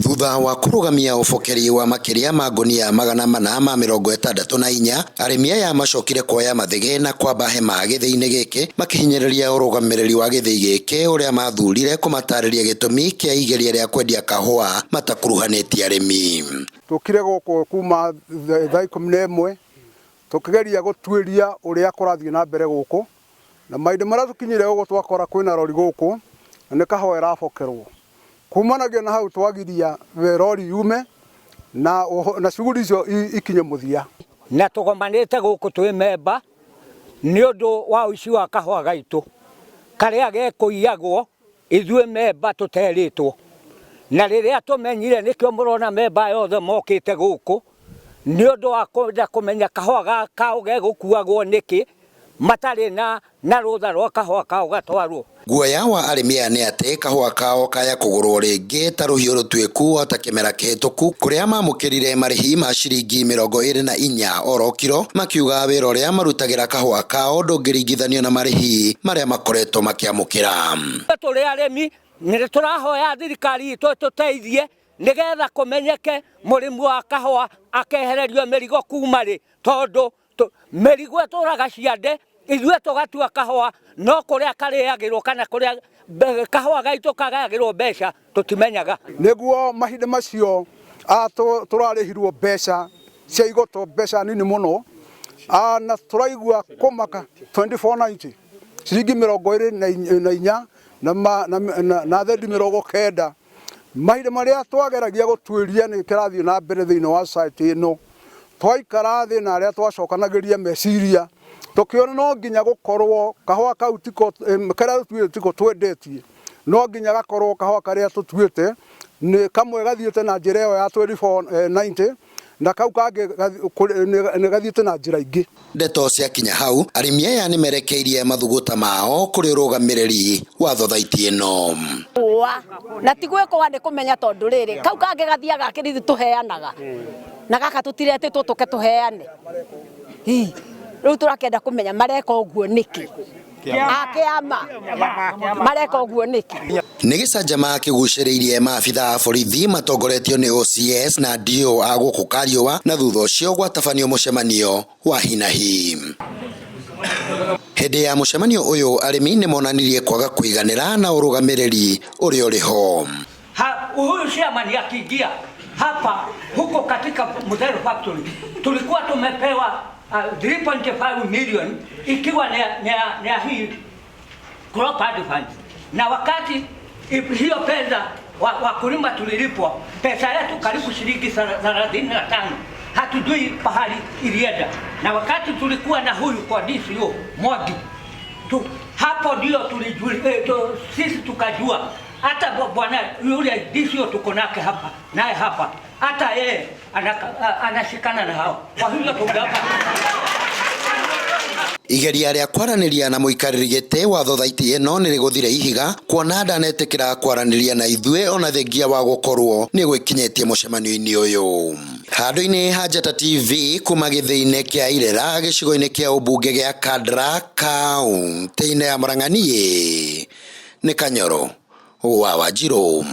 Thutha wa kũrũgamia ũbokeri wa makĩria ma ngũnia 464, arĩmi aya macokire kuoya mathĩgĩ na kwamba hema gĩthĩi-inĩ gĩkĩ makĩhinyĩrĩria ũrũgamĩrĩri wa gĩthĩi gĩkĩ ũrĩa mathurire kũmatarĩria gĩtũmi kĩa igeria rĩa kwendia kahũa matakuruhanĩtie arĩmi. Tũkire gũkũ kuma thaa 11 tũkĩgeria gũtuĩria ũrĩa kũrathiĩ na mbere gũkũ, na mahinda marĩa tũkinyire gũkũ twakora kwĩna rori gũkũ na nĩ kahũa ĩrabokerwo. Kumanagia na hau twagiria rori yume na shughuli icio ikinye mũthia. Na tũgomanĩte gũkũ twĩ memba nĩ ũndũ wa ũici wa kahũa gaitũ karĩa gekũiyagwo ithuĩ memba tũterĩtwo, na rĩrĩa tũmenyire nĩkĩo mũrona memba yothe mokĩte gũkũ nĩ ũndũ wa kwenda kũmenya kahũa kao gegũkuagwo nĩkĩ matarĩ na rũtha rwa kahũa kao gatwarwo. Guoya wa arĩmi aya nĩ atĩ kahũa kao kaya kũgũrwo rĩngĩ ta rũhiũ rũtuĩku o ta kĩmera kĩhĩtũku kũrĩa mamũkĩrire marĩhi ma ciringi 24 oro kiro, makiuga wĩra ũrĩa marutagĩra kahũa kao ndũngĩringithanio na marĩhi marĩa makoretwo makĩamũkĩra. Tũrĩ arĩmi nĩ tũrahoya thirikari itũ ĩtũteithie nĩgetha kũmenyeke mũrĩmi wa kahũa akehererio mĩrigo kuma rĩ, tondũ mĩrigo ĩtũraga ciande ithuĩ tũgatua kahũa no kũrĩa karĩagĩrwo kana kũrĩa kahũa gaitũ kagayagĩrwo mbeca tũtimenyaga. Nĩguo mahinda macio tũrarĩhirwo mbeca cia igoto, mbeca nini mũno, na tũraigua kũmaka 2490 ciringi 24 na thendi 90. Mahinda marĩa twageragia gũtuĩria nĩ kĩrathiĩ na mbere thĩinĩ wa society ĩno, twaikara thĩ na arĩa twacokanagĩria meciria tũkĩona no nginya gũkorwo kahũa kau tiko karĩa tũtuĩte tiko twendetie, no nginya gakorwo kahũa karĩa tũtuĩte nĩ kamwe gathiĩte na njĩra ĩyo ya 2490 na kau kangĩ nĩ gathiĩte na njĩra ingĩ. Ndeto ciakinya hau, arĩmi aya nĩ merekeirie mathuguta mao kũrĩ ũrũgamĩrĩri wa thothaiti ĩno. Na ti gwĩkũa nĩ kũmenya tondũ rĩrĩ kau kangĩ gathiaga kĩrĩthi tũheanaga na gaka tũtiretĩtwo tũke tũheane. Rĩu tũrakĩenda kũmenya mareka ũguo nĩkĩ? Akĩama mareka ũguo nĩkĩ? Nĩ gĩcanjama kĩgucĩrĩirie maabitha a borithi matongoretio nĩ OCS na DO a gũkũ Kariũa, na thutha ũcio gwatabanio mũcemanio wa hinahi. Hĩndĩ ya mũcemanio ũyũ arĩmi nĩ monanirie kwaga kũiganĩra na ũrũgamĩrĩri ũrĩa ũrĩ ho. Huyu chairman akiingia hapa huko katika Muthaiga Factory tulikuwa tumepewa 3.5 million ikiwa ni ya hii crop advance, na wakati hiyo pesa wakulima tulilipwa pesa yetu karibu shilingi 35, hatujui pahali ilienda. Na wakati tulikuwa na huyu kwa DCO Mwangi tu, hapo ndio sisi tukajua hata bwana yule DCO tuko nake hapa naye hapa hata yeye anashikana na hao. Kwa hivyo tungapa Igeria rĩa kwaranĩria na mũikarĩri gĩtĩ wa thothaiti ĩno nĩ rĩgũthire ihiga kuona ndanetĩkĩra kwaranĩria na ithuĩ ona thengia wa gũkorwo nĩ gwĩkinyĩtie mũcemanio-inĩ ũyũ. Handũ-inĩ ha Njata TV kuma gĩthĩi-inĩ kĩa Irera gĩcigo-inĩ kĩa ũmbunge gĩa Kandara kaũntĩ-inĩ ya Murang'a, niĩ nĩ Kanyoro wa Wanjirũ.